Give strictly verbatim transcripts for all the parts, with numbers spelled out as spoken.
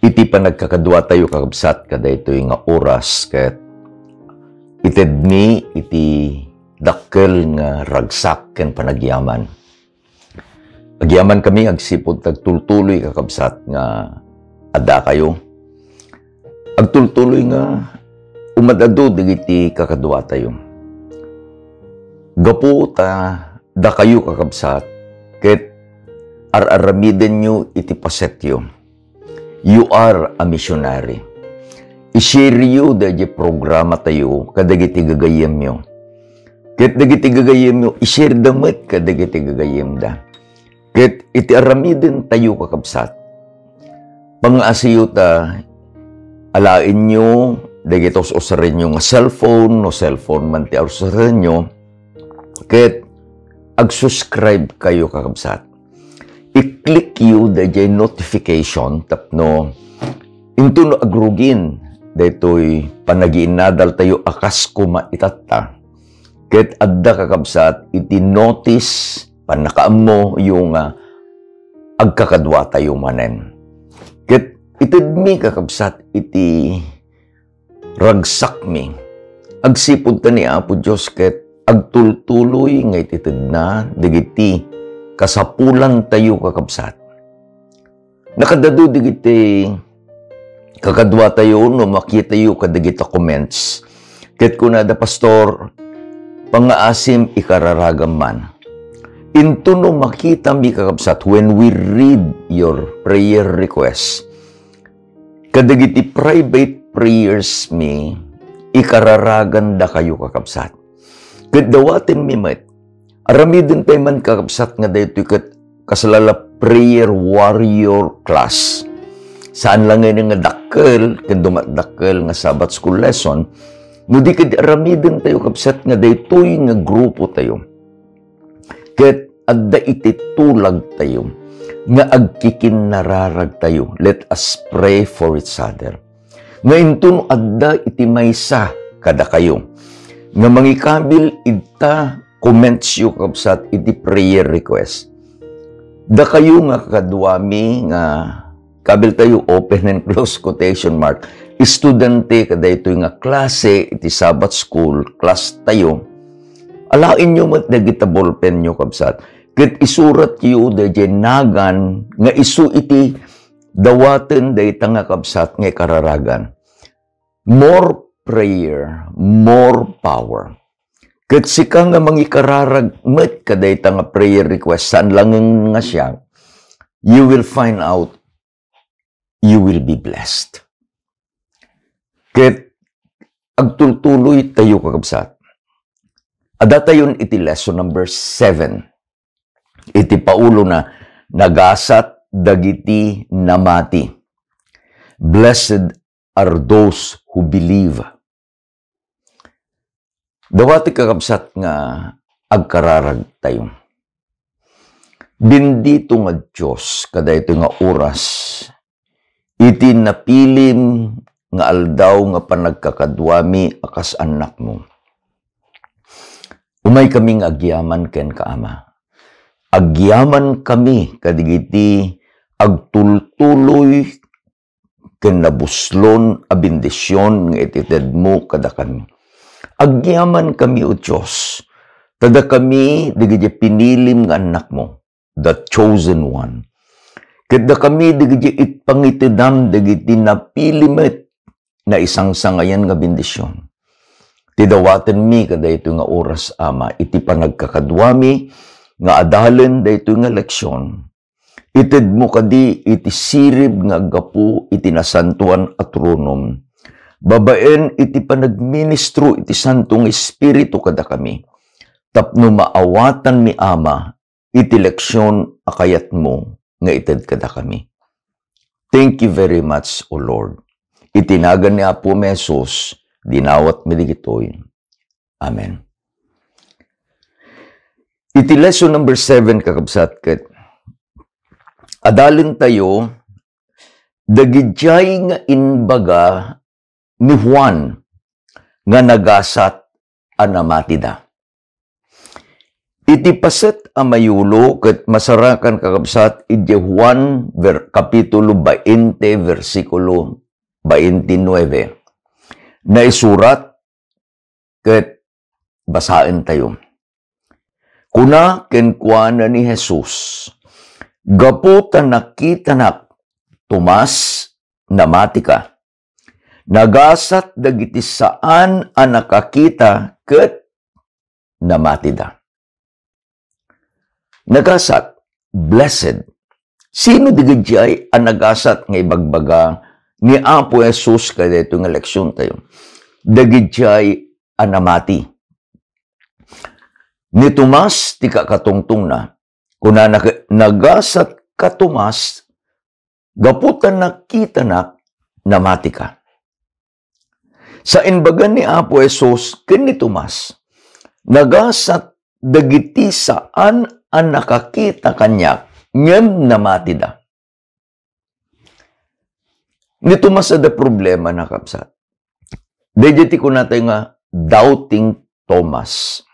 Iti panagkakaduatayo, kakabsat, kadaytoy nga oras ket itedmi iti dakkel nga ragsak ken panagyaman. Agyamankami agsipud ta agtultuloy, kakabsat, nga addakayo. Agtultuloy nga umad-adu dagiti kakaduatayo. Gapu ta dakayo, kakabsat, ket ar-aramidenyo iti pasetyo. You are a missionary. I-share-yo daydiay programatayo kadagiti gagayyemyo. Ket dagiti gagayyemyo, i-share da met kadagiti gagayyemda. Ket iti aramidentayo, kakabsat, pangaasiyo ta alaenyo dagiti us-usarenyo nga cellphone, no cellphone man ti usarenyo, ket ag-subscribe kayo, kakabsat. I-click-yo daydiay notification tapno intono agrugin daytoy panagiinnadaltayo a kas koma itatta. Ket adda, kakabsat, iti notice, pannakaammoyo nga agkakaduatayo manen. Ket itedmi, kakabsat, iti ragsakmi. Agsipud ta ni Apo Dios ket agtultuloy nga itedna dagiti kasapulantayo, kakabsat. Nakadadu dagiti kakaduatayo no makitayo kadagita comments. Ket kunada, "Pastor, pangngaasim, ikararagam man." Intono makitami, kakabsat, when we read your prayer request, kadagiti private prayers mi, ikararagandakayo, kakabsat. Ket dawatenmi met, aramidentayo man, kakabsat, nga daytoy ket kasla la prayer warrior class. Saan la ngay nga dakkel ken dumadakkel nga Sabbath school lesson, no di ket aramidentayo, kabsat, nga daytoy nga grupotayo ket adda iti tulagtayo nga agkikinnararagtayo. Let us pray for each other. Nga intono adda iti maysa kadakayo nga mangikabil, ita commentsyo, kabsat, iti prayer request. Dakayo nga kakaduami nga kabiltayo, open and close quotation mark, estudiante kadaytoy nga klase iti Sabbath school class tayo, alaenyo met dagita ballpennyo, kabsat, ket isuratyo daydiay nagan nga isu iti dawaten dayta nga kabsat nga ikararagan. More prayer, more power. Ket sika nga mangikararag met kadayta nga prayer request, saan laeng nga siak, you will find out you will be blessed. Ket agtultuloy tayo, kakabsat. Adda tayon iti lesson number seven. Iti paulona, nagasat dagiti namati. Blessed are those who believe. Dawati, kakabsat, nga agkararag tayo. Bendito nga Dios, kadaytoy nga oras, iti napilim nga aldaw nga panagkakaduami a kas annakmo. Umaykami nga agyaman kenka, Ama. Agyamankami kadagiti agtultuloy ken nabuslon a bendision nga itedmo kadakami. Agyamankami, O Dios, ta dakami dagiti pinilim nga annakmo, the chosen one. Ket dakami dagiti it-, pangitedam dagiti napili met naisangsangayan nga bendision. Ti dawatenmi kadaytoy nga oras, Ama, iti panagkakaduami nga adalen daytoy nga leksion, itedmo kadi iti sirib nga aggapu iti nasantoan a tronom, babaen iti panagministro iti Santo nga Espiritu kadakami, tapno maawatanmi, Ama, iti leksion a kayatmo nga ited kadakami. Thank you very much, O Lord. Iti nagan ni Apo mi Jesus, dinawatmi dagitoy. Amen. Iti lesson number seven, kakabsat, ket adalen tayo dagidiay nga imbaga ni Juan nga nagasat a namatida. Iti paset a mayulo ket masarakan, kakabsat, idiay Juan ver-, kapitulo bainte, bersikulo baintinuebe. Naisurat ket basaentayo. Kuna kenkuana ni Jesus, "Gapu ta nakitanak, Tomas, namatika. Nagasat dagiti saan a nakakita ket namatida." Nagasat, blessed. Sino dagiti a nagasat nga ibagbaga ni Apo Jesus kadaytoy nga leksiontayo? Dagiti a namati. Ni Tomas ti kakatungtongna. Kunana ket, "Nagasat ka, Tomas, gapu ta nakitanak, namatika." Sa imbaga ni Apo Jesus ken ni Tomas, "Nagasat dagiti saan a nakakita kaniak, ngem namatida." Ni Tomas adda problemana, kabsat. Daydiay ti kunatayo nga doubting Thomas.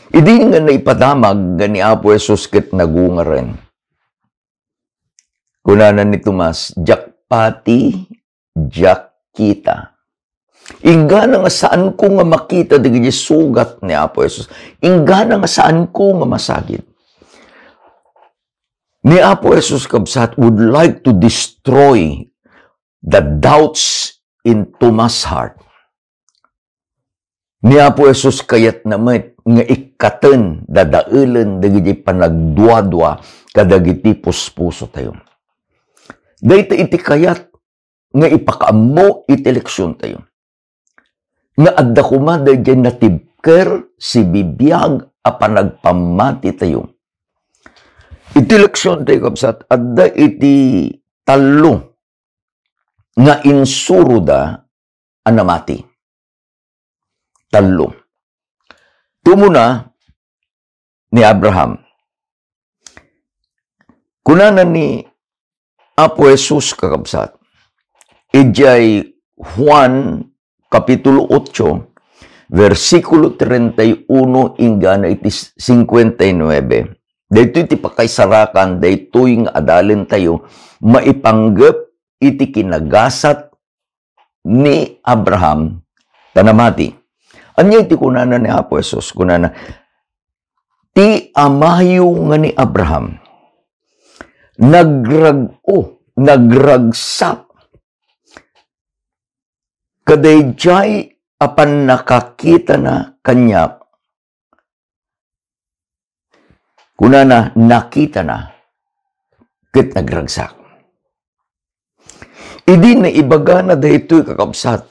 Idi nga naipadamag nga ni Apo Jesus ket nagungaren, kunana ni Tomas, "Diak pati, diak kita." Inggana nga saanko nga makita dagiti sugat ni Apo Jesus. Inggana nga saanko nga masagid. Ni Apo Jesus, kabsat, would like to destroy the doubts in Thomas' heart. Ni Apo Jesus kayatna met nga ikkaten, dadaelen dagiti panagduadua kadagiti puspusotayo. Dayta iti kayat nga ipakaammo iti leksiontayo, nga adda koma daydiay natibker, sibibiag a panagpammatitayo. Iti leksiontayo, kabsat, adda iti tallo nga insuroda a namati. Tallo. Ti umuna, ni Abraham. Kunana ni Apo Jesus, kakabsat, idiay Juan kapitulo otso, bersikulo treinta y uno inggana iti cincuenta y nueve. Daytoy ti pakaisarakan, daytoy nga adalentayo maipanggep iti kinagasat ni Abraham ta namati. Ania iti kunana ni Apo Jesus? Kunana, "Ti amayo nga ni Abraham, nagrag-o, nagragsak kadaydiay a pannakakitana kaniak." Kunana, nakitana ket nagragsak. Idi naibagana daytoy, kakabsat,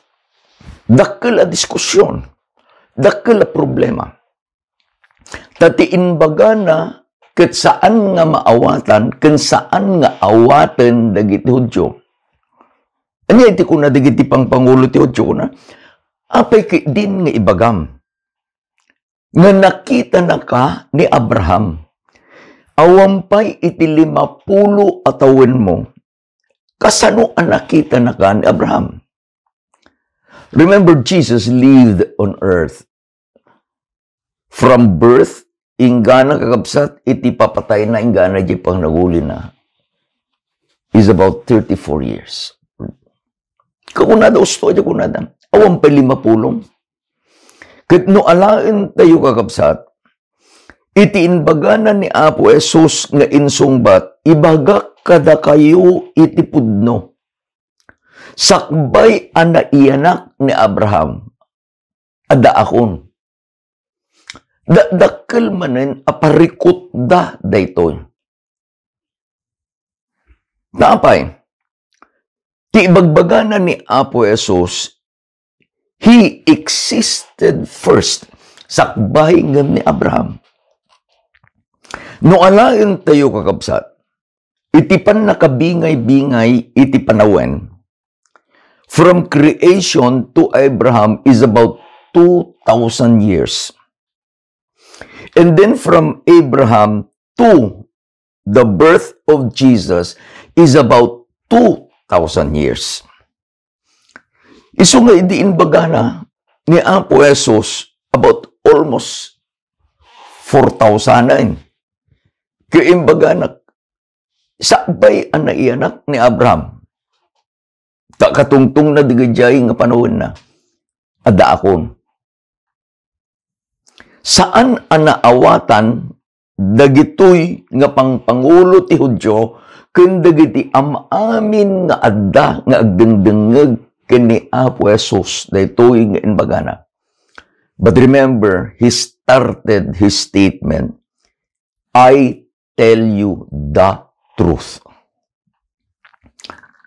dakkel a diskusyon, dakkel a problema. Ta ti imbagana ket saan nga maawatan ken saan nga awaten dagiti Judio. Ania iti kuna dagiti pangpangulo ti Judio? Kuna, "Apay ketdin nga ibagam nga nakitanaka ni Abraham? Awan pay iti limapulo a tawenmo, kasano a nakitanaka ni Abraham?" Remember, Jesus lived on earth. From birth, inggana, kakabsat, iti papatayna, inggana di pangagulina, is about thirty-four years. Kakunada, usto, di kunada. Awan pay limapulo. Ket no alaentayo, kakabsat, iti imbagana ni Apo Jesus nga insungbat, "Ibagak kadakayo iti pudno, sakbay a naiyanak ni Abraham, addaakon." Da-, dakkel manen a parikutda daytoy. Apay, ti ibagbagana ni Apo Jesus, He existed first, sakbay ngem ni Abraham. No alaentayo, kakabsat, iti pannakabingay-bingay iti panawen, from creation to Abraham is about two thousand years. And then from Abraham to the birth of Jesus is about two thousand years. Isu nga idi imbagana ni Apo Jesus about almost four thousand-en. Ket imbagana, sakbay a naiyanak ni Abraham. Ta katungtongna dagiti nga panawenna, addaakon. Saan a naawatan dagitoy nga pangpangulo ti Judio ken dagiti am-amin nga adda nga agdengdengngeg ken ni Apo Jesus daytoy nga imbagana. But remember, he started his statement, "I tell you the truth."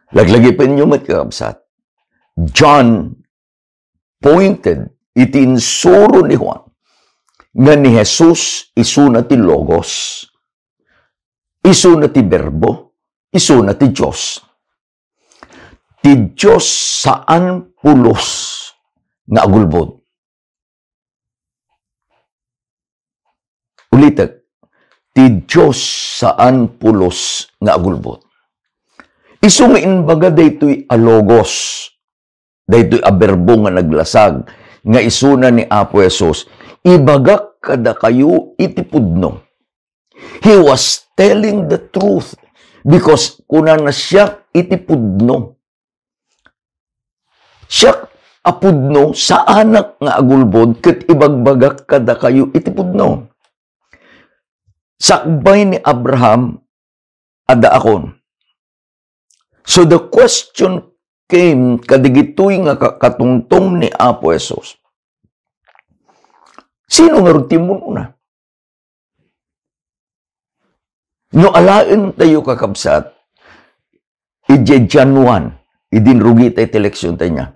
Laglagipenyo met, kakabsat. John pointed iti insuro ni Juan nga ni Jesus isuna ti Logos, isuna ti Berbo, isuna ti Dios. Ti Dios saan pulos nga agulbod. Ulitek, ti Dios saan pulos nga agulbod. Isu nga imbaga daytoy a Logos, daytoy a Berbo nga naglasag, nga isuna ni Apo Jesus, ibagak kadakayo iti pudno. He was telling the truth because kunana, "Siak iti pudno." Siak a pudno, saanak nga agulbod ket ibagbagak kadakayo iti pudno. Sakbay ni Abraham, addaakon. So the question came kadigitoy nga ka-, katungtong ni Apo Jesus. Sino ngarud ti immun-una? No alaentayo, kakabsat, idiay John one, idi inrugita iti leksionta niya,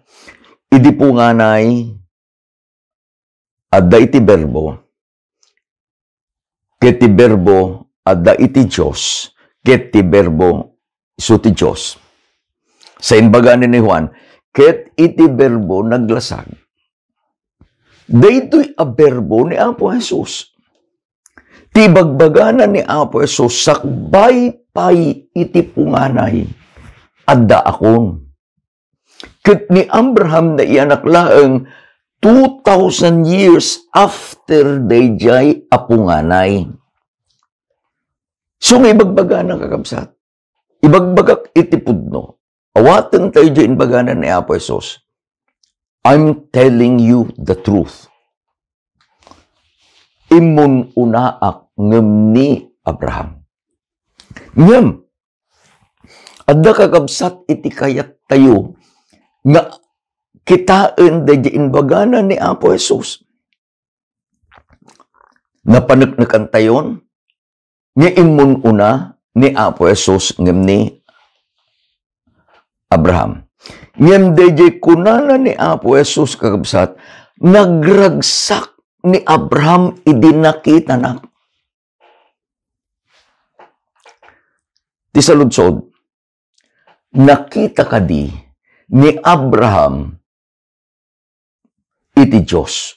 idi punganay, adda iti Berbo, ket ti Berbo adda iti Dios, ket ti Berbo isu ti Dios. Sa imbaga ni Juan, ket iti Berbo naglasag. Daytoy a Berbo ni Apo Jesus. Ti ibagbagana ni Apo Jesus sakbay pay iti punganay, addaakon. Ket ni Abraham naiyanak laeng two thousand years after daydiay a punganay. So nga ibagbagana, kakabsat, ibagbagak iti pudno. Awaten tayo diay imbagana ni Apo Jesus. "I'm telling you the truth. Immun-unaak ngem ni Abraham." Ngem, adda, kakabsat, iti kayat tayo nga kitaen daydiay imbagana ni Apo Jesus. Napaneknekan tayon nga immun-una ni Apo Jesus ngem ni Abraham. Ngem daydiay kunana ni Apo Jesus, kakabsat, nagragsak ni Abraham idi nakitana. Ti saludsod, nakita kadi ni Abraham iti Dios?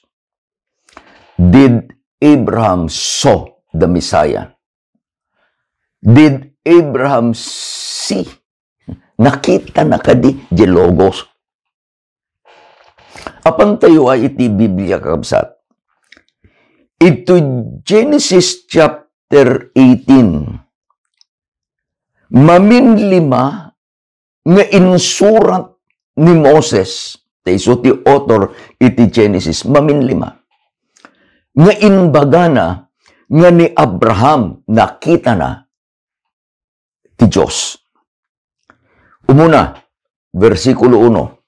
Did Abraham saw the Messiah? Did Abraham see? Nakitana kadi diay Logos? Apan tayo a iti Biblia, kakabsat. Iti Genesis chapter eighteen, maminlima nga insurat ni Moses, ta isu ti author iti Genesis, maminlima, nga imbagana nga ni Abraham nakitana ti Dios. Umuna, bersikulo uno,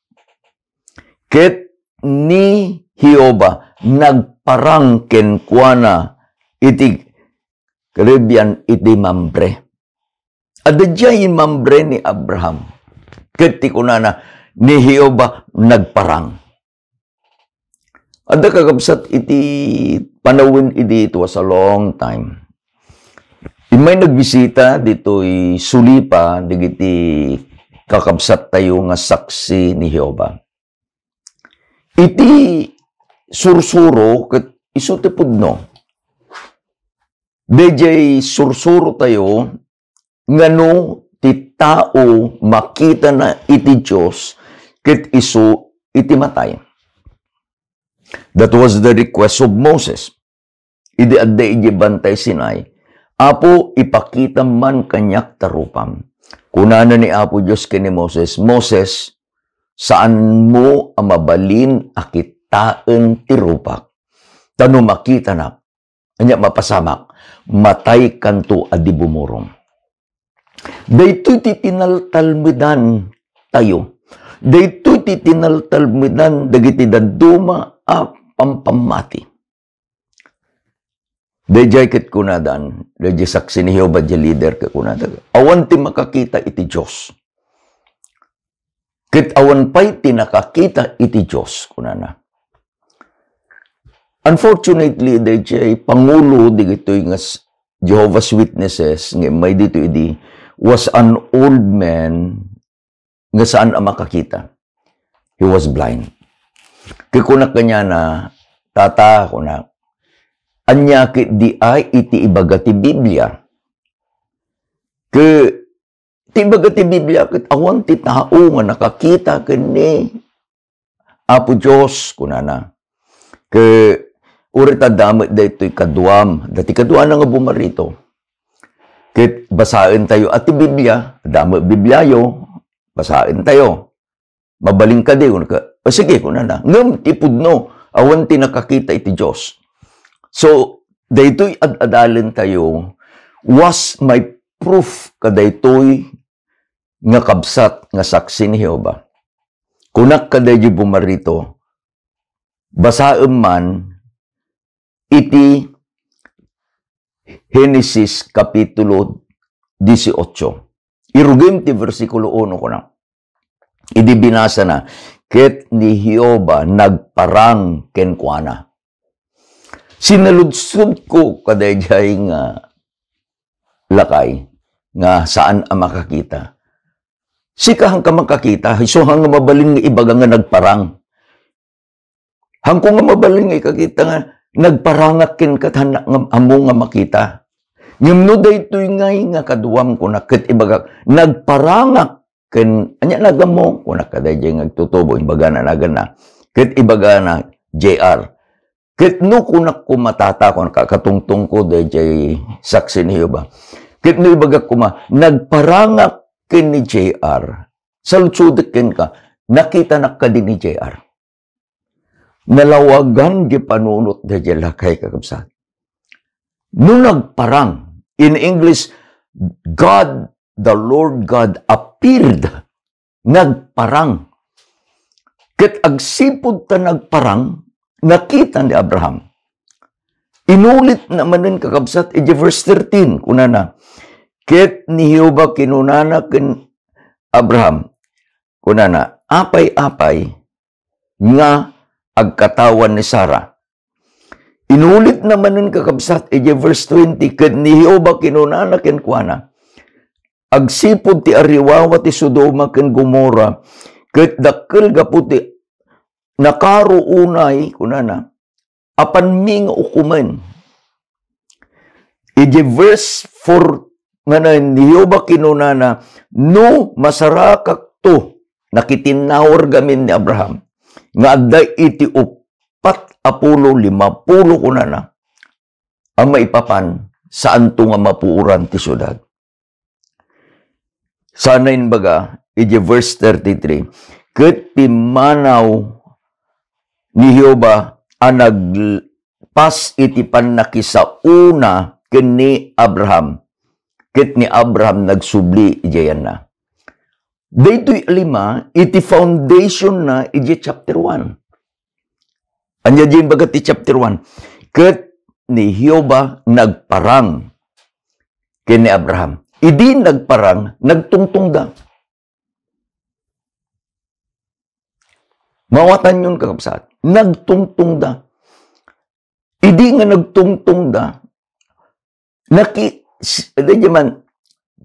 "Ket ni Jehovah nagparang kenkuana iti Caribbean iti Mamre." Adda diay Mamre ni Abraham. Ket ti kunana, ni Jehovah nagparang. Adda, kakabsat, iti panawen idi, it was a long time. Immay nagbisita ditoy Sulipa dagiti kakabsat tayo nga saksi ni Jehovah. Iti sursuro ket isu ti pudno. Daydiay sursuro tayo, ngano ti tao makitana iti Dios ket isu iti matay? That was the request of Moses. idi adda idiay Bantay Sinai, "Apo, ipakitam man kaniak ta rupam." Kunana ni Apo Dios ken ni Moses, "Moses, saanmo a mabalin a kitaen ti rupak. Ta no makitanak, ania mapasamak, mataykanto a di bumurong." Daytoy ti tinaltalmedan tayo. Daytoy ti tinaltalmedan dagiti dadduma a pampammati. Daydiay ket kunadan, daydiay Saksi ni Jehovah, diay leader ket kunada, "Awan ti makakita iti Dios. Ket awan pay ti nakakita iti Dios," kunana. Unfortunately, daydiay pangulo digitoy nga s-, Jehovah's Witnesses nga immay ditoy idi was an old man nga saan a makakita. He was blind. Ket kunak kaniana, "Tata," kunak, "ania ket di ay iti ibaga ti Biblia? Ket ti ibaga ti Biblia ket awan ti tao nga nakakita ken ni Apo Dios," kunana. Ket uray ta adda met daytoy kaduam, dati kaduana nga bumarito. Ket basaentayo a ti Biblia, adda met Bibliayo, basaentayo. "Mabalin kadi?" kunana. "O sige," kunana. "Ngem ti pudno, awan ti nakakita iti Dios." So, daytoy ad-adalentayo was my proof kadaytoy nga kabsat nga Saksi ni Jehovah. Kunak kadaydi bumarito, basaem man iti Genesis Kapitulo dieciocho. Irugem ti bersikulo uno, kuna. Idi binasana, "Ket ni Jehovah nagparang kenkuana." Sinaludsodko kadaydiay nga lakay nga saan a makakita. "Sika, haanka makakita, isu haanka mabalin nga ibaga nga nagparang? Haanko nga mabalin nga ikakita nga nagparangak kenka, haannak nga ammo nga makita?" Ngem no daytoy ngay nga kaduam, kuna, ket ibagak, "Nagparangak ken," ania naganmo? Kunak kadaydiay nga agtutubo, imbagana naganna. Ket ibagana, "J R." Ket no kunak koma, "Tata," kunak, katungtongko daydiay Saksi ni Jehovah. Ket no ibagak koma, "Nagparangak ken ni J R," saludsodek kenka, "Nakitanak kadi ni J R?" Nalawagan di panunot daydiay lakay, kakabsat. No nagparang, in English, "God, the Lord God appeared." Nagparang. Ket agsipud ta nagparang, nakita ni Abraham. Inulitna manen, kakabsat, iti verse thirteen, kunana, "Ket ni Jehovah kinunana ken Abraham," kunana, "Apay-apay nga agkatawan ni Sara?" Inulitna manen, kakabsat, iti verse twenty, "Ket ni Jehovah kinunana kenkuana, agsipud ti ariwawa ti Sodoma ken Gomorra, ket dakkel gapu ti nakaro unay," kunana, "apanmi nga ukomen." Iti verse four, manen, ni Jehovah kinunana, "No masarakakto," nakitinnawar gamin ni Abraham, "nga adda iti uppat a pulo, lima pulo," kunana, "a maipapan, saanto nga mapuoran ti siudad." Sana imbaga, iti verse thirty-three, "Ket pimmanaw ni Jehovah a nagpas iti pannakisaona ken ni Abraham, ket ni Abraham nagsubli idiay yanna." Daytoy a lima, iti foundation na iti chapter one. Ania diay imbaga ti chapter one? "Ket ni Jehovah nagparang ken ni Abraham." Idi nagparang, nagtungtongda. Mawatanyon, kakabsat, nagtungtongda. Idi nga nagtungtongda, naki-, s-, daydiay man,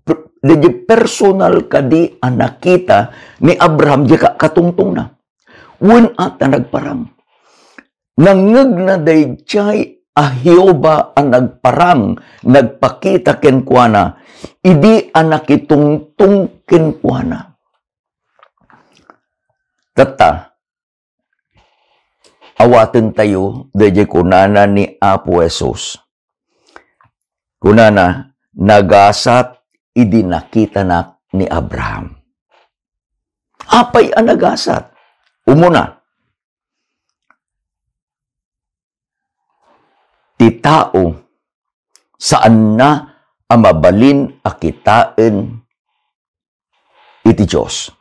per-, daydiay personal kadi a nakita ni Abraham diay ka-, katungtongna. Wen a ta nagparang. Nangngegna daydiay a Jehovah a nagparang, nagpakita kenkuana, idi a nakitungtong kenkuana. Tatta, awatentayo daydiay kunana ni Apo Jesus. Kunana, "Nagasat idi nakitanak ni Abraham." Apay a nagasat? Umuna, ti tao, saanna a mabalin a kitaen iti Dios.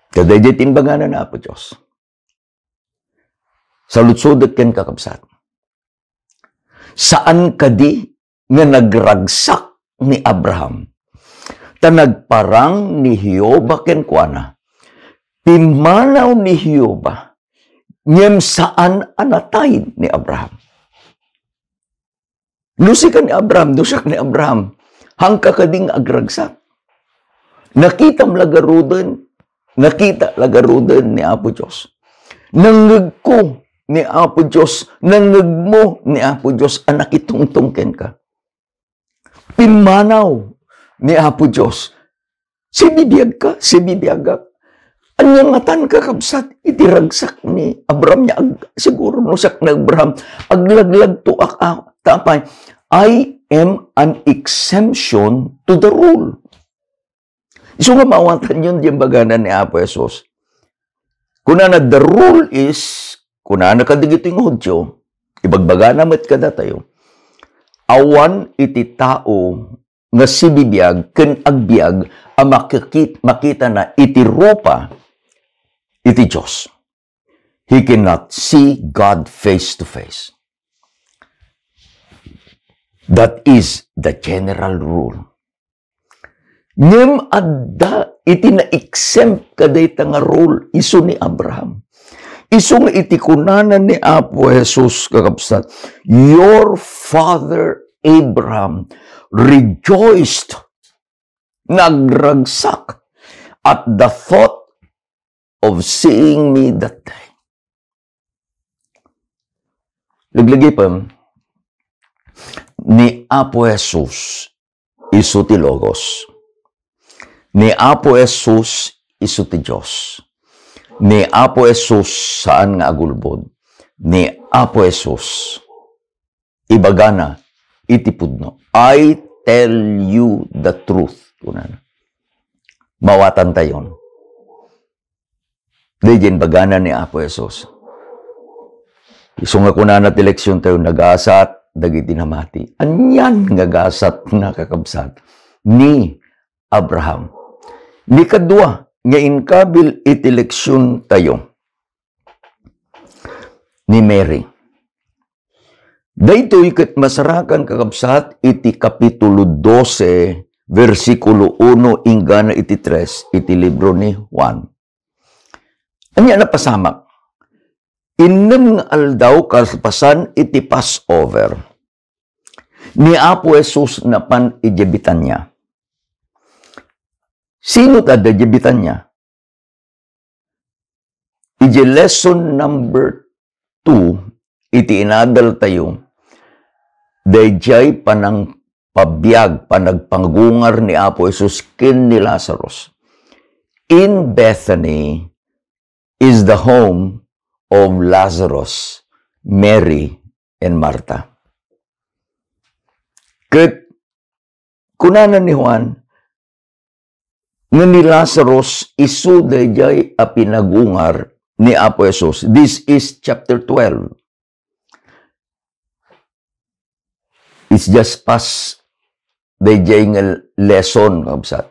Kadaydiay ti imbagana ni Apo Dios. Saludsodek ken, kakabsat. Saan kadi nga nagragsak ni Abraham? Ta nagparang ni Jehovah kenkuana. Pimmanaw ni Jehovah, ngem saan a natay ni Abraham. No sika ni Abraham, no siak ni Abraham, haanka kadi nga agragsak? Nakitam la garuden, nakita la garuden ni Apo Dios. Nangngegko ni Apo Dios, nangngegmo ni Apo Dios a nakitungtong kenka. Pimmanaw ni Apo Dios. Sibibiagka, sibibiagak. Ania ngatan, kakabsat, iti ragsak ni Abraham nga ag-, siguro no siak ni Abraham, aglaglagtoak a, ta apay, I am an exemption to the rule. Isu nga mawatanyon ti imbagana ni Apo Jesus. Kunana, "The rule is," kunana kadagiti nga Judio, ibagbagana met kadatayo, "Awan iti tao nga sibibiag ken agbiag a makikit-, makitana iti rupa iti Dios. He cannot see God face to face." That is the general rule. Ngem adda iti na-exempt kadayta nga rule, isu ni Abraham. Isu nga iti kunana ni Apo Jesus, kakabsat, "Your father Abraham rejoiced," nagragsak, "at the thought of seeing me that day." Laglagipen, ni Apo Jesus isu ti Logos. Ni Apo Jesus isu ti Dios. Ni Apo Jesus saan nga agulbod. Ni Apo Jesus ibagana iti pudno. "I tell you the truth," kunana. Mawatantayon. Daydiay imbagana ni Apo Jesus. Isu nga kunana ti leksiontayo, nagasat dagiti namati. Anian nga gasatna, kakabsat? Ni Abraham. Ni kadua nga inkabil iti leksiontayo, ni Mary. Daytoy ket masarakan, kakabsat, iti Kapitulo dose, bersikulo uno inggana iti tres iti libro ni Juan. Ania napasamak? Innem nga aldaw kalpasan iti Passover, ni Apo Jesus napan idiay Betania. Sino ti adda idiay Betania? Idiay lesson number two, iti inadaltayo, daydiay panangpabiag, panagpagungar ni Apo Jesus ken ni Lazarus. In Bethany is the home of Lazarus, Mary, and Martha. Ket kunana ni Juan, nga ni Lazarus isu daydiay a pinagungar ni Apo Jesus. This is chapter twelve. It's just past daydiay nga lesson, kabsat.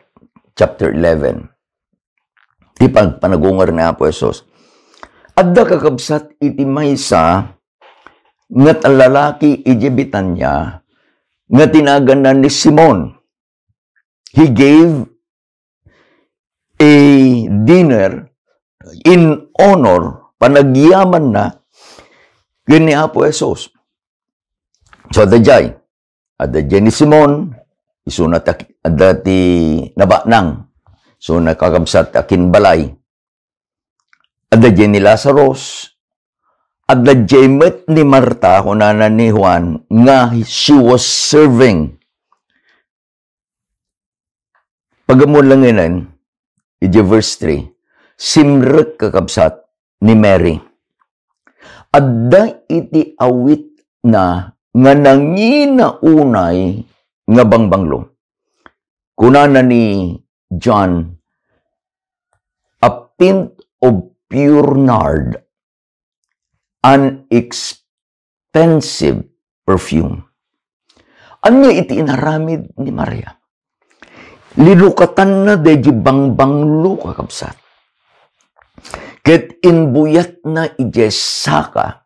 Chapter eleven. Ti pag-, panagungar ni Apo Jesus. Adda, kakabsat, iti maysa nga lalaki iti Betania nga tinaganna ni Simon. He gave a dinner in honor, panagyamanna, ken ni Apo Jesus. So, adda jay, adda jay ni Simon, isuna ta-, adda ti nabanang, isuna, kakabsat, a kinbalay. Adda jay ni Lazarus, adda jay met ni Marta, kunana ni Juan, nga she was serving. Pag-ammoen laengen, iti verse three, simrek, kakabsat, ni Mary. Adda iti awitna nga nangina unay nga bangbanglo. Kunana ni John, "A pint of pure nard, an expensive perfume." Ania iti inaramid ni Maria? Linukatanna daydi bangbanglo, kakabsat. Ket imbuyatna idiay saka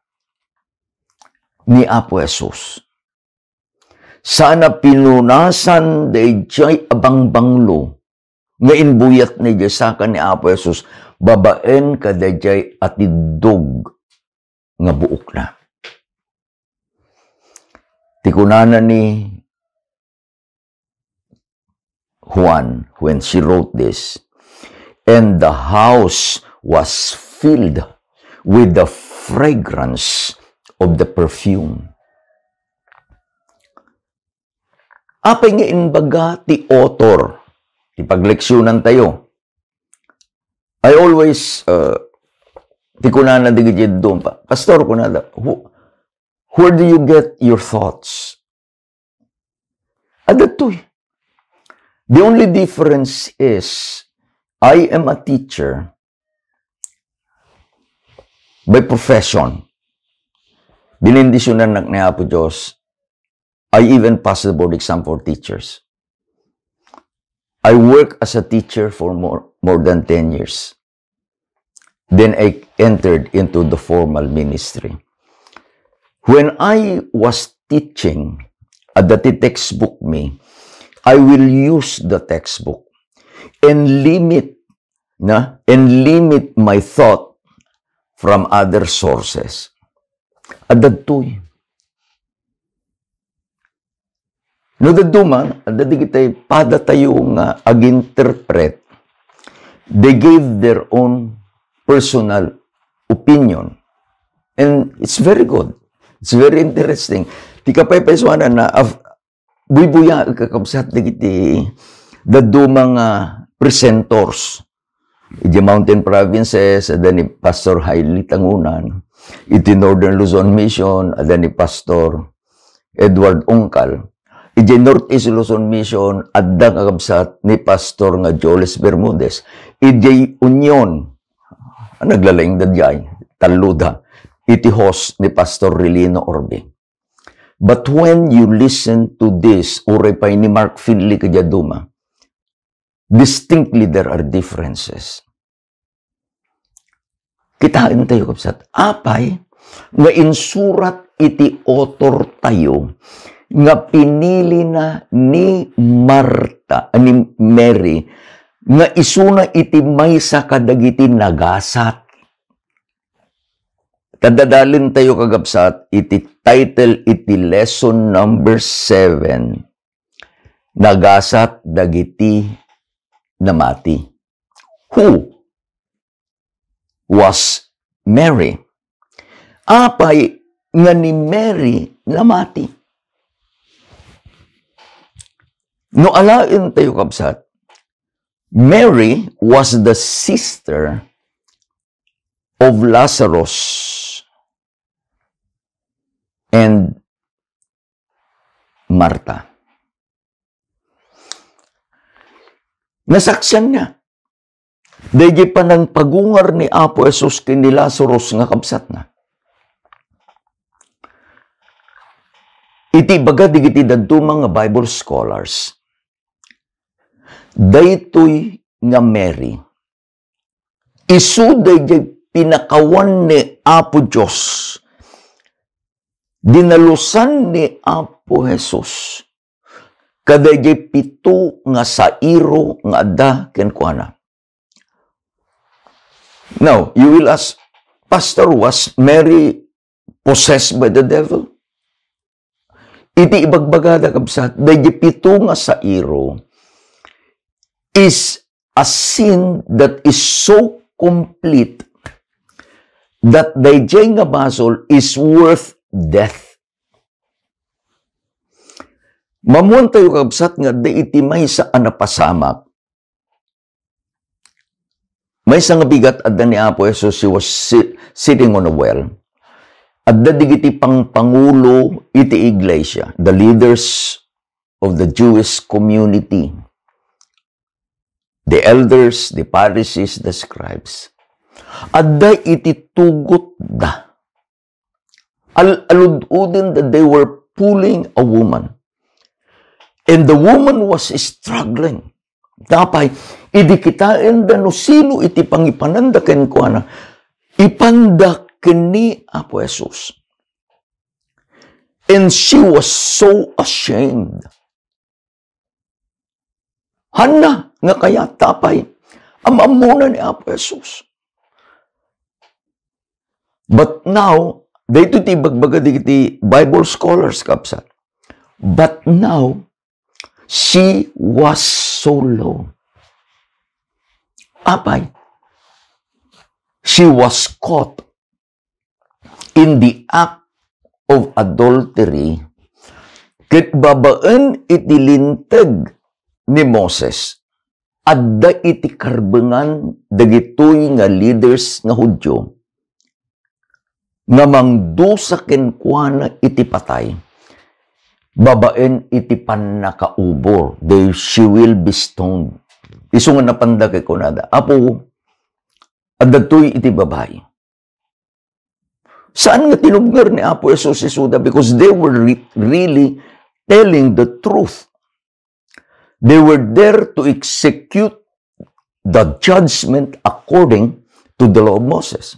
ni Apo Jesus. Sana pinunasan daydiay a bangbanglo nga imbuyatna idiay saka ni Apo Jesus babaen kadaydiay atiddog nga buokna. Ti kunana ni Juan when she wrote this, "And the house was filled with the fragrance of the perfume." Apay nga imbaga ti author? Ti pagleksyonan tayo. I always, uh, ti kunana dagiti dumpa, "Pastor," kunada, "who, where do you get your thoughts?" Adda toy. The only difference is, I am a teacher by profession. Binendisyonannak ni Apo Dios. I even passed the board exam for teachers. I work as a teacher for more, more than ten years. Then I entered into the formal ministry. When I was teaching, adda ti textbook mi, I will use the textbook and limit, na, and limit my thought from other sources. Adda toy. No dadduma, adda digitay padatayo nga aginterpret, they gave their own personal opinion. And it's very good. It's very interesting. Ti kapaypaysuanan na, af-, buybuyaek, kakabsat, dagiti dadduma nga presenters. Iti Mountain Provinces, adda ni Pastor Hailey Tangunan. Iti Northern Luzon Mission, adda ni Pastor Edward Ungkal. Iti Northeast Luzon Mission, adda, kakabsat, ni Pastor nga Joles Bermudez. Iti Union, ah, naglalaing da diay, tallo da. Iti host ni Pastor Relino Orbe. But when you listen to this, uray pay ni Mark Finley kadaydi duma, distinctly there are differences. Kitaen tayo, kabsat. Apay nga insurat iti author tayo nga pinilina ni Marta, ni Mary, nga isuna iti maysa kadagiti nagasat. Kadadalen tayo, kakabsat, iti title iti lesson number seven, Nagasat dagiti namati. Who was Mary? Apay nga ni Mary namati? No alaen tayo, kabsat, Mary was the sister of Lazarus and Martha. Nasaksian niya daydi panangpagungar ni Apo Jesus ken ni Lazarus nga kabsatna. Iti ibaga dagiti dadduma nga Bible scholars, daytoy nga Mary, isu daydiay pinakawan ni Apo Dios, dinalusan ni Apo Jesus kadaydiay pito nga sairo nga adda kenkuana. Now, you will ask, "Pastor, was Mary possessed by the devil?" Iti ibagbagada, kabsat, daydiay pito nga sairo is a sin that is so complete that daydiay nga basol is worth death. Maammuan tayo, kabsat, nga adda iti maysa a napasamak. Maysa nga bigat adda ni Apo Jesus, he was si-, sitting on a well. adda dagiti pangpangulo iti iglesia, the leaders of the Jewish community, the elders, the Pharisees, the scribes. Adda iti tugotda. Al-, alud-uden that they were pulling a woman. And the woman was struggling. Apay, idi kitaenda no sino iti pangipananda kenkuana, ipanda ken ni Apo Jesus. And she was so ashamed. Hanna nga kayat, apay, am-ammona ni Apo Jesus. But now, daytoy ti ibagbaga dagiti Bible scholars, kabsat. But now, she was so low. Apay, she was caught in the act of adultery, ket babaen iti linteg ni Moses, adda iti karbengan dagitoy nga leaders nga Judio nga mangdusa kenkuana iti patay babaen iti pannakaubor. They, she will be stoned. Isu nga napanda ket kunada, "Apo, adda toy iti babai." Saan nga tinubngar ni Apo Jesus isuda? Because they were re-, really telling the truth. They were there to execute the judgment according to the law of Moses.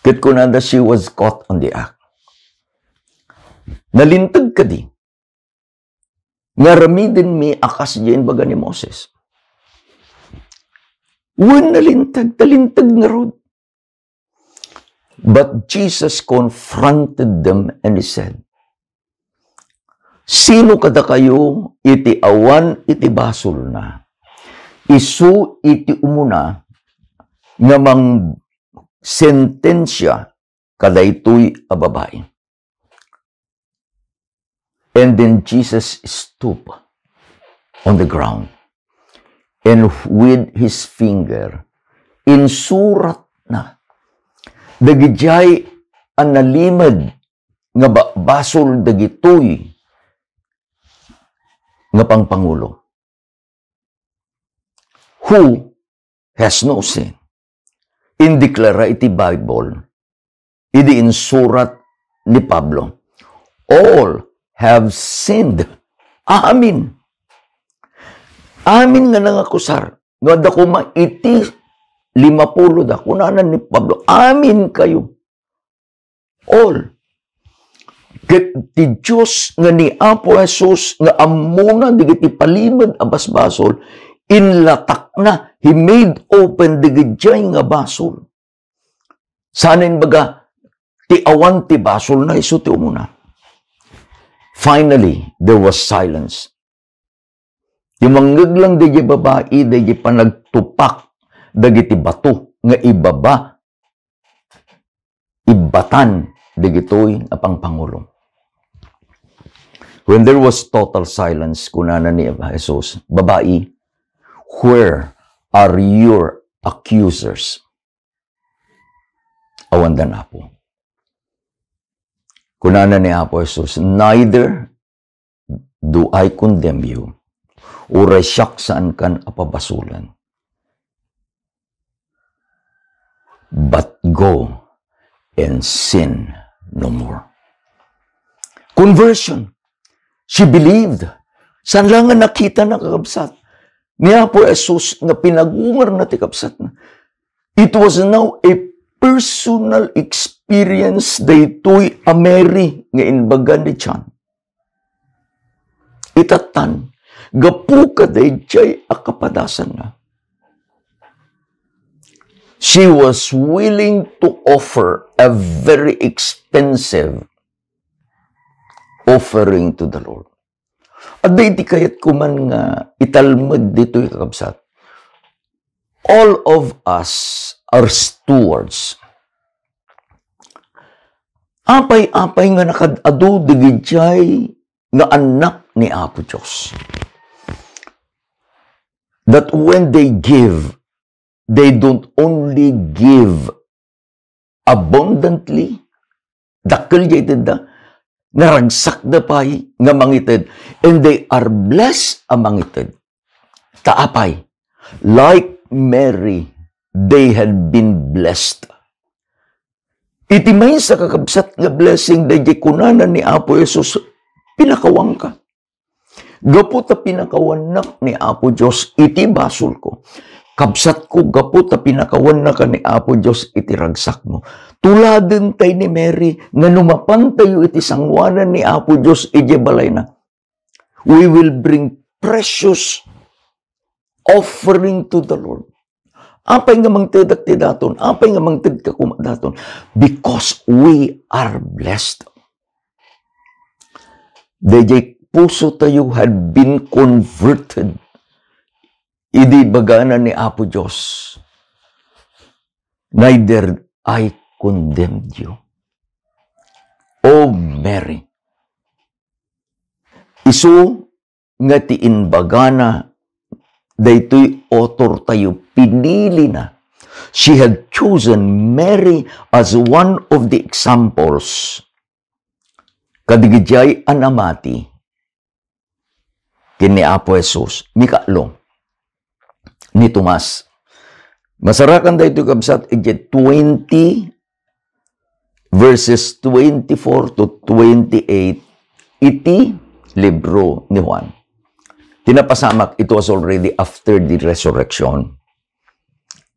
Ket kunada, she was caught on the act. Nalinteg kadi nga aramidenmi a kas diay imbaga ni Moses? Wen, nalinteg, nalinteg ngarud. But Jesus confronted them and he said, "Sino kadakayo iti awan iti basolna, isu iti umuna nga mangsentensia kadaytoy a babai?" And then Jesus stooped on the ground, and with his finger, insuratna dagidiay a nalimed nga ba-, basol dagitoy nga pangpangulo. Who has no sin? Indeklara iti Bible, idi insurat ni Pablo, "All have sinned." Amin. Amin nga nangakusar. No adda koma iti limapulo da, kunana ni Pablo, "Amin kayo." All. Ket ti Dios nga ni Apo Jesus nga ammona dagiti palimed a basbasol, inlatakna, he made open dagidiay nga basol. Saan imbaga ti awan ti basolna isu ti umuna? Finally, there was silence. Ti mangngeglang daydiay babai, daydiay panagtupak dagiti bato nga ibaba, ibbatan dagitoy nga pangpangulo. When there was total silence, kunana ni Jesus, "Babai, where are your accusers?" Awandan, Apo. Kunana ni Apo Jesus, "Neither do I condemn you." Uray siak, saankan a pabasolen. "But go and sin no more." Conversion. She believed. Saan la nga nakita na, kakabsat, ni Apo Jesus nga pinagungarna ti kabsatna. It was now a personal experience daytoy a Mary nga imbaga ni John. Itatan, gapu kadaydiay a kapadasanna, she was willing to offer a very expensive offering to the Lord. Adda iti kayatko man nga italmed ditoy, kakabsat. All of us are stewards. Apay-apay nga nakad-adu dagidiay nga annak ni Apo Dios, that when they give, they don't only give abundantly, Dakkel diay itedda. Naragsakda pay nga mangited. And they are blessed a mangited. Ta apay, like Mary, they had been blessed. Iti maysa, kakabsat, nga blessing, daydiay kunana ni Apo Jesus, "Pinakawanka. Gapu ta pinakawannak ni Apo Dios iti basolko. Kabsatko, gapu ta pinakawannaka ni Apo Dios iti ragsakmo." Tuladen tay ni Mary nga no mapantayo iti sanguanan ni Apo Dios idiay balayna, we will bring precious offering to the Lord. Apay nga mangtedak ti daton? Apay nga mangtedka koma daton? Because we are blessed. Daydiay puso tayo had been converted idi bagana ni Apo Dios, "Neither I condemned you." Oh, Mary. Isu nga ti imbagana daytoy author tayo, pinilina. She had chosen Mary as one of the examples. Kadigidiay a namati ken ni Apo Jesus, mikatlo, ni Tomas. Masarakan daytoy, kabsat, iti twenty, verses twenty-four to twenty-eight iti libro ni Juan. Ti napasamak, it was already after the resurrection.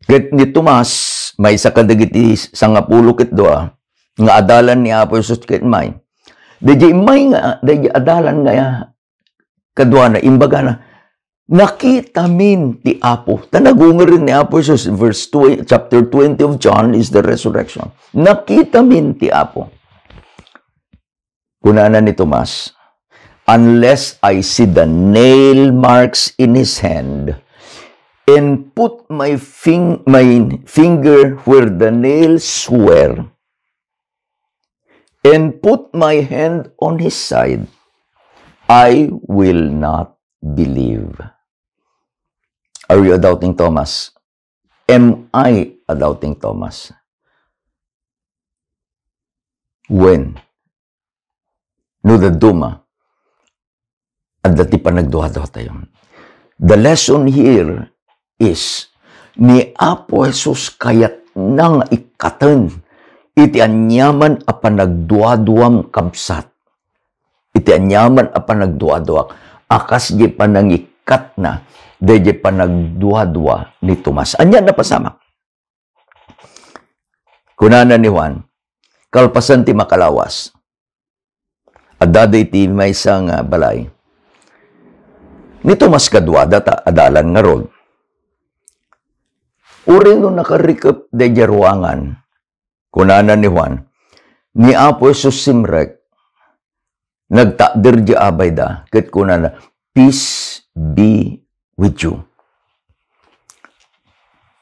Ket ni Tomas, maysa kadagiti sangapulo ket dua nga adalan ni Apo Jesus ket immay. Daydiay immay nga, daydiay adalan nga kaduana, imbagana, "Nakitamin ti Apo." Ta nagungeren ni Apo Jesus, verse two, chapter twenty of John is the resurrection. "Nakitamin ti Apo." Kunana ni Tomas, "Unless I see the nail marks in his hand, and put my fing-, my finger where the nails were, and put my hand on his side, I will not believe." Are you a doubting Thomas? Am I a doubting Thomas? When? No dadduma, adda ti panagduadua tayo. The lesson here is, ni Apo Jesus kayatna nga ikkaten iti aniaman a panagduaduam, kabsat. Iti aniaman a panagduaduak, a kas di panangikkatna daydi panagduadua ni Tomas. Ania napasamak? Kunana ni Juan, kalpasan ti makalawas, adda iti maysa nga balay. Ni Tomas kaduada ta adalan ngarud. Uray no nakarikep daydi ruangan, kunana ni Juan, ni Apo Jesus simrek, nagtakder di abayda, ket kunana, "Peace be with you."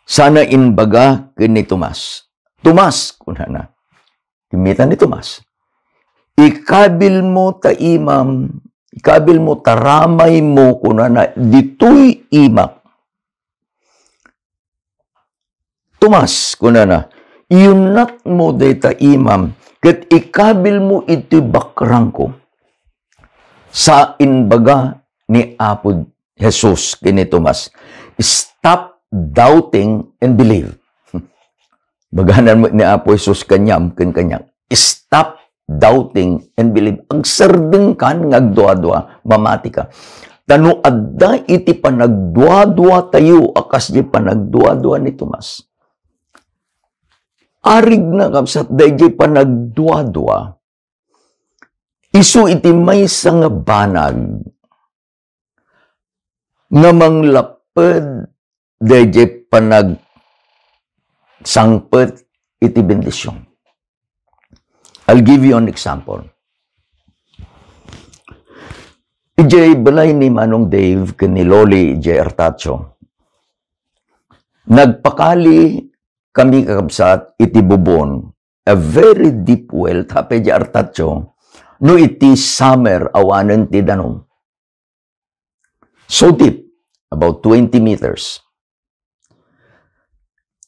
Sana imbaga ken ni Tomas, "Tomas," kunana, kimmita ni Tomas, "Ikabilmo ta imam, ikabilmo ta ramaymo," kunana, "ditoy imak." "Tomas," kunana, "iyunnatmo dayta imam, ket ikabilmo iti bakrangko." Sa imbaga ni Apo Jesus ken ni Tomas, "Stop doubting and believe." Baganan met ni Apo Jesus kaniam ken kaniak, "Stop doubting and believe." Agsardengkan nga agduadua, mamatika. Ta no adda iti panagduadua tayo a kas di panagduadua ni Tomas, arigna, kabsat, daydi panagduadua, isu iti maysa nga banag nga manglapped daydi panagsangpet iti bendision. I'll give you an example. Idiay balay ni Manong Dave ken ni Loli idiay Artacho, nagpakali kami, kakabsat, iti bubon, a very deep well, tapno idiay Artacho, no iti summer, awanen ti danum. So deep, about twenty meters.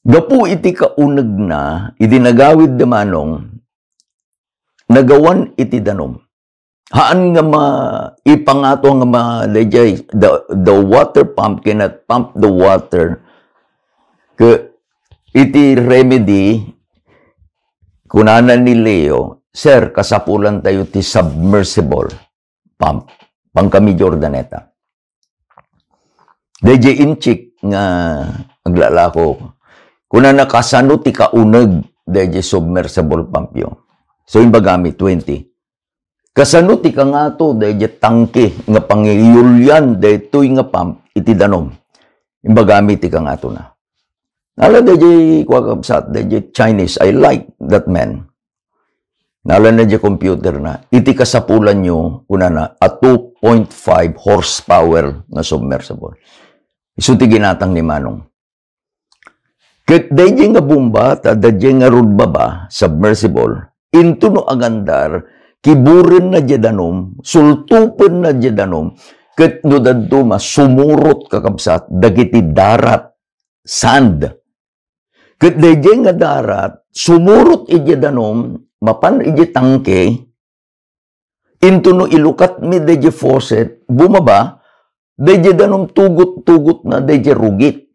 Gapu iti kaunegna, idi nagawid da Manong, nagawan iti danum. Haan nga ma-, ipangato nga ma-, dayjay, the, the water pump cannot pump the water. Ke-, iti remedy, kunana ni Leo, "Sir, kasapulan tayo ti submersible pump." Pangkami Jordaneta. Dayjay inchik nga aglalako. Kunana, "Kasano ti kauneg dayjay submersible pumpyo?" So, imbagami, twenty. "Kasano ti kangato dayjay tangke nga pangiyulian daytoy nga pump iti danum?" Imbagami ti kangatona. Nala dayjay, kua, kabsat, dayjay Chinese. I like that man. Nala na dayjay computer na. "Iti kasapulanyo," kunana, "a two point five horsepower nga submersible." Isu ti ginatang ni Manong. Ket dayjay nga bomba, ta dayjay nga rudbaba, submersible, into no agandar, kiburenna dayjay danum, sultupenna dayjay danum, ket no dadduma, sumurot, kakabsat, dagiti darat, sand. Ket dayjay nga darat, sumurot idiay danum, mapan idiay tangke, into no ilukatmi dayjay faucet, bumaba, dayjay danum tugot-tugotna dayjay rugit,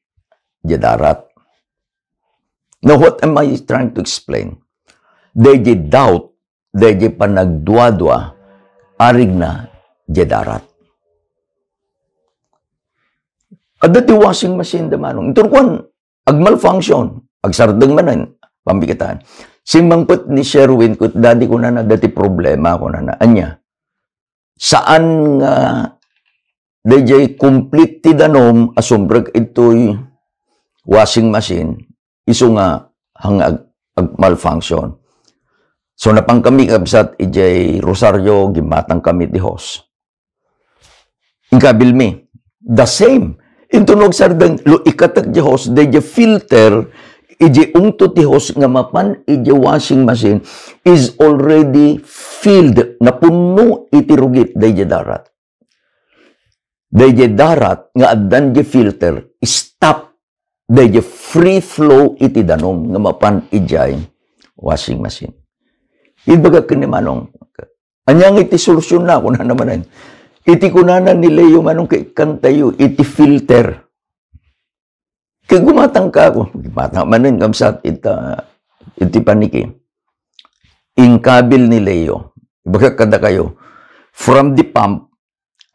diay darat. Now, what am I trying to explain? Dayjay doubt, dayjay panagduadua, arigna diay darat. Adda ti washing machine da Manong. Inton kuan, agmalfunction, agsardeng manen, pambikitan. Simmangpet ni Sherwin, ket, "Daddy," kunana, "adda ti problema," kunana. Ania? Saan nga dayjay complete ti danum a sumrek itoy washing machine, isu nga hang ag-, agmalfunction. So, napankami, kabsat, idiay Rosario, gimmatangkami ti hose. Inkabilmi, the same. Inton no agsardeng, lo, ikatek diay hose, dayjay filter, idiay ungto ti hose nga mapan idiay washing machine is already filled, napunno iti rugit dayjay darat. Dayjay darat nga addan diay filter, stop dayjay free flow iti danum nga mapan idiay washing machine. Imbagak ken ni Manong, "Ania nga iti solusyon na?" kunana manen. Iti kunana ni Leo, "Manong, kaikkantayo iti filter." Ket gumatangka, gumatang manen, kabsat, ita, iti paniki. Inkabil ni Leo. Imbagak kadakayo, from the pump,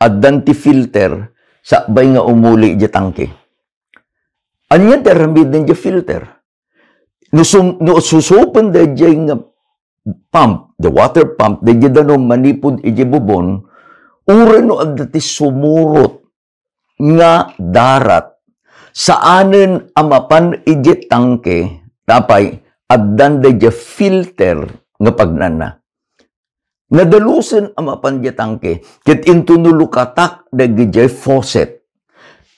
addan ti filter, sakbay nga umuli diay tangke. Ania ti aramiden diay filter? No sum-, no susupen dayjay nga pump, the water pump, dayjay danum manipud idiay bubon, uray no adda ti sumurot nga darat, saanen a mapan idiay tangke, ta apay, addan dayjay filter nga pagnanna. Nadalusen a mapan diay tangke, ket inton no lukatak dagijay faucet,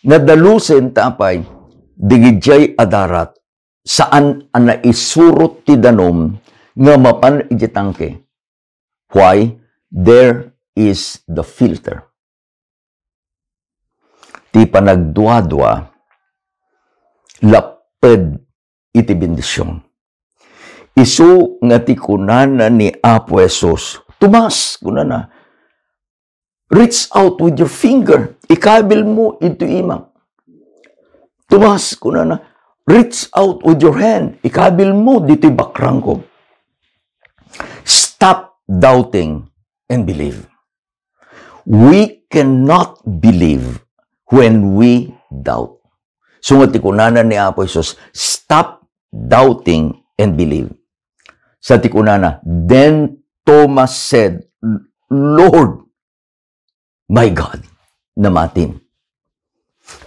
nadalusen ta apay, dagijay a darat, saan a naisurot ti danum nga mapan idiay tangke. Why? There is the filter. Ti panagduadua, lapped iti bendision. Isu nga ti kunana ni Apo Jesus, "Tomas," kunana, "reach out with your finger, ikabil mo ito imak." "Tomas," kunana, "reach out with your hand, ikabil mo ditoy bakrangko." Stop doubting and believe. We cannot believe when we doubt. So nga ti kunana ni Apo Jesus, "Stop doubting and believe." Sa ti kunana, "Then Thomas said, 'Lord, my God,'" namatin.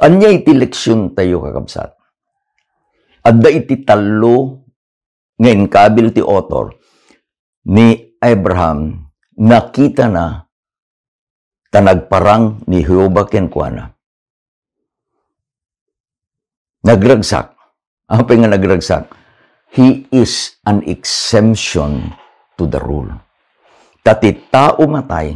Ania iti leksion tayo, kakabsat? Adda iti tallo nga inkabil ti author ni Abraham, nakitana ta nagparang ni Jehovah kenkuana. Nagragsak. Apay nga nagragsak? He is an exemption to the rule. Ta ti tao matay,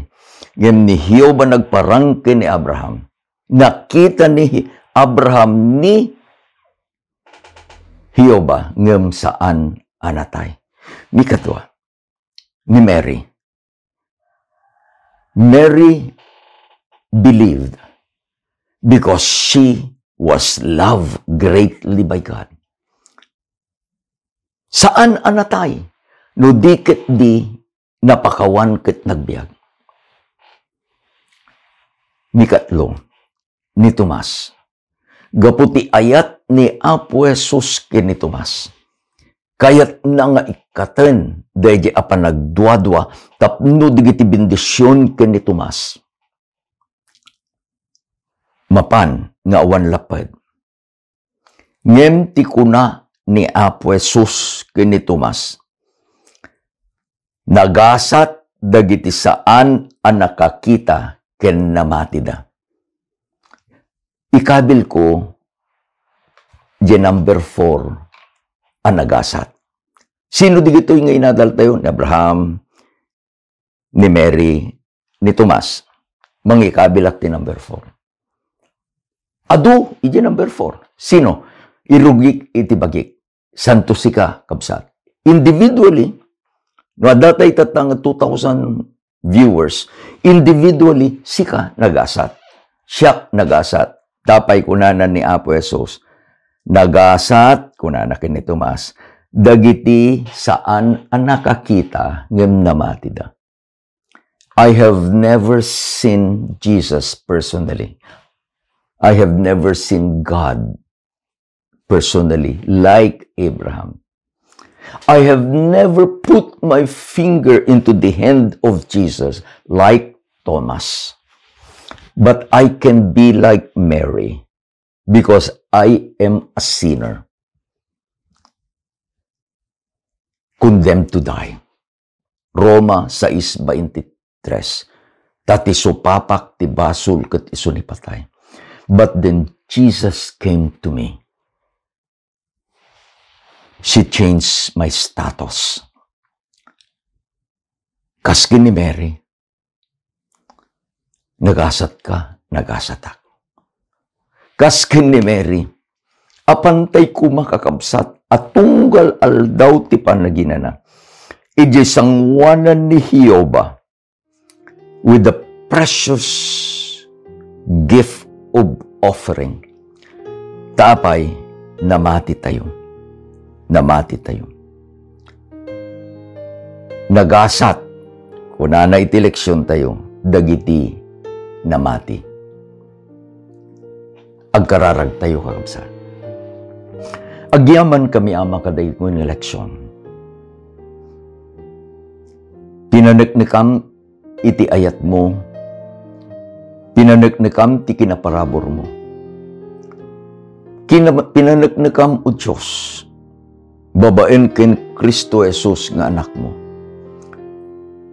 ngem ni Jehovah nagparang ken ni Abraham. Nakita ni Abraham ni Jehovah, ngem saan a natay. Mikadua, ni Mary. Mary believed because she was loved greatly by God. Saan a natay no di ket di napakawan ket nagbiag. Nikatlo, ni Tomas. Gapu ti ayat ni Apo Jesus ken ni Tomas, kayatna nga ikkaten daydi a panagduadua tapno dagiti bendision ken ni Tomas mapan nga awan lapped. Ngem ti kuna ni Apo Jesus ken ni Tomas, "Nagasat dagiti saan a nakakita ken namatida." Ikabilko diay number four a nagasat. Sino digitoy nga inadaltayo? Ni Abraham, ni Mary, ni Tomas. Mangikabilak ti number four. Adu, iti number four. Sino? Irugik iti bagik. Santo sika, kabsat. Individually, no adda tay tatta nga two thousand viewers, individually, sika nagasat. Siak nagasat. Tapay kunana ni Apo Jesus, "Nagasat," kunana ken ni Tomas, "dagiti saan a nakakita ngem namatida." I have never seen Jesus personally. I have never seen God personally like Abraham. I have never put my finger into the hand of Jesus like Thomas. But I can be like Mary because I am a sinner, condemned to die. Roma sais veintitrés, "Ta ti supapak ti basol ket isu ni patay. But then Jesus came to me." She changed my status. Kas ken ni Mary, nagasatka, nagasatak. Kas ken ni Mary, apantay koma, kakabsat, a tunggal aldaw ti panaginana, idiay sangoanan ni Jehovah with the precious gift of offering. Ta apay, namatitayo. Namatitayo. Nagasat, kunana iti leksiontayo, dagiti namati. Agkararagtayo, kakabsat. Agyamankami, Ama, kadagiti nga leksion. Pinaneknekam iti ayatmo, pinaneknekam ti kinaparaburmo. Kina-, pinaneknekam, O Dios, babaen ken Cristo Jesus nga Anakmo,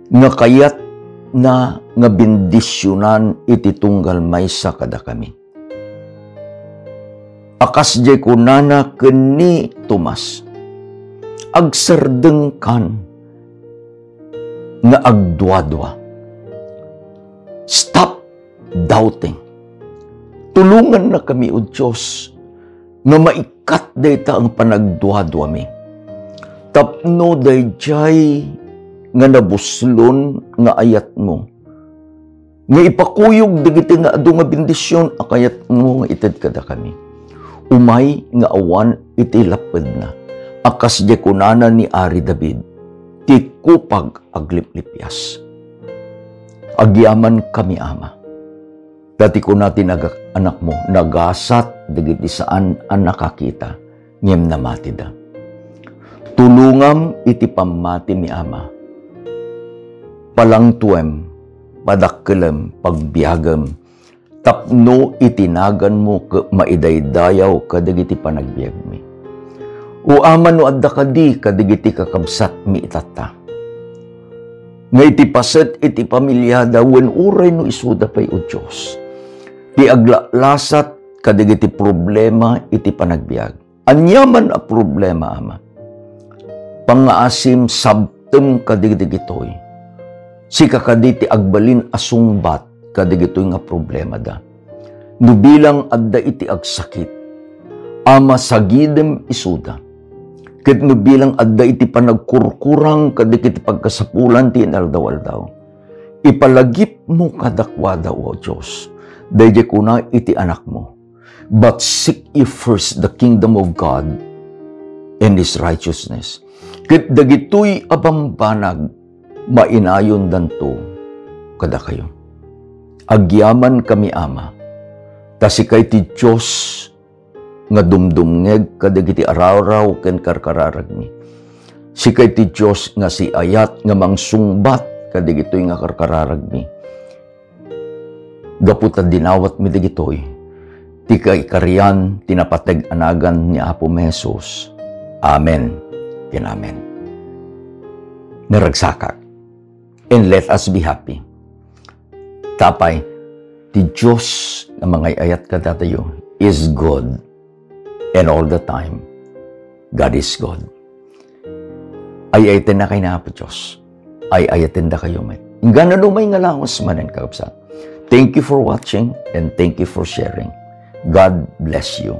nga kayatna nga bendisionan iti tunggal maysa kadakami. A kas diay kunana ken ni Tomas, "Agsardengkan nga agduadua. Stop doubting." Tulongannakami, O Dios, nga maikkat dayta nga panagduaduami. Tapno daydiay nga nabuslon nga ayatmo, nga ipakuyog dagiti nga adu nga bendision a kayatmo nga ited kadakami. Umay nga awan iti lappedna, a kas diay kunana ni Ari David, "Ti kupag agliplipias." Agyamankami, Ama. Ta ti kuna ti naga-, anakmo, "Nagasat dagiti saan a nakakita ngem namatida." Tulongam iti pammatimi, Ama. Palangtuem, padakkelem, pagbiagem, tapno iti naganmo ket maidaydayaw kadagiti panagbiagmi. O Ama, no adda kadi kadagiti kakabsatmi itatta nga iti paset iti pamiliada wen uray no isuda pay, O Dios, ti aglalasat kadagiti problema iti panagbiag. Aniaman a problema, Ama, pangngaasim, sabtem kadagitoy. Sika kadi ti agbalin a sungbat kadagitoy nga problemada. No bilang adda iti agsakit, Ama, sagidem isuda. Ket no bilang adda iti panagkurkurang kadagiti pagkasapulan ti inaldaw-aldaw, ipalagipmo kadakuada, O Dios, daydiay kuna iti Anakmo, "But seek ye first the kingdom of God and His righteousness." Ket dagitoy a bambanag, mainayondanto kadakayo. Agyamankami, Ama, ta sika iti Dios nga dumdumngeg kadagiti arawraw ken karkararagmi. Sika iti Dios nga siayat nga mangsungbat kadagitoy nga karkararagmi. Gapu ta dinawatmi dagitoy, ti kaikarian ti napateg a nagan ni Apo Jesus. Amen ken amen. Naragsakak. And let us be happy. Tapay, ti Dios nga mangay-ayat kadatayo is good, and all the time, God is good. Ay-ayaten na kayo na Apo Dios. Ay-ayaten da kayo met. Inggana no may nga lawas manen, kakabsat. Thank you for watching and thank you for sharing. God bless you.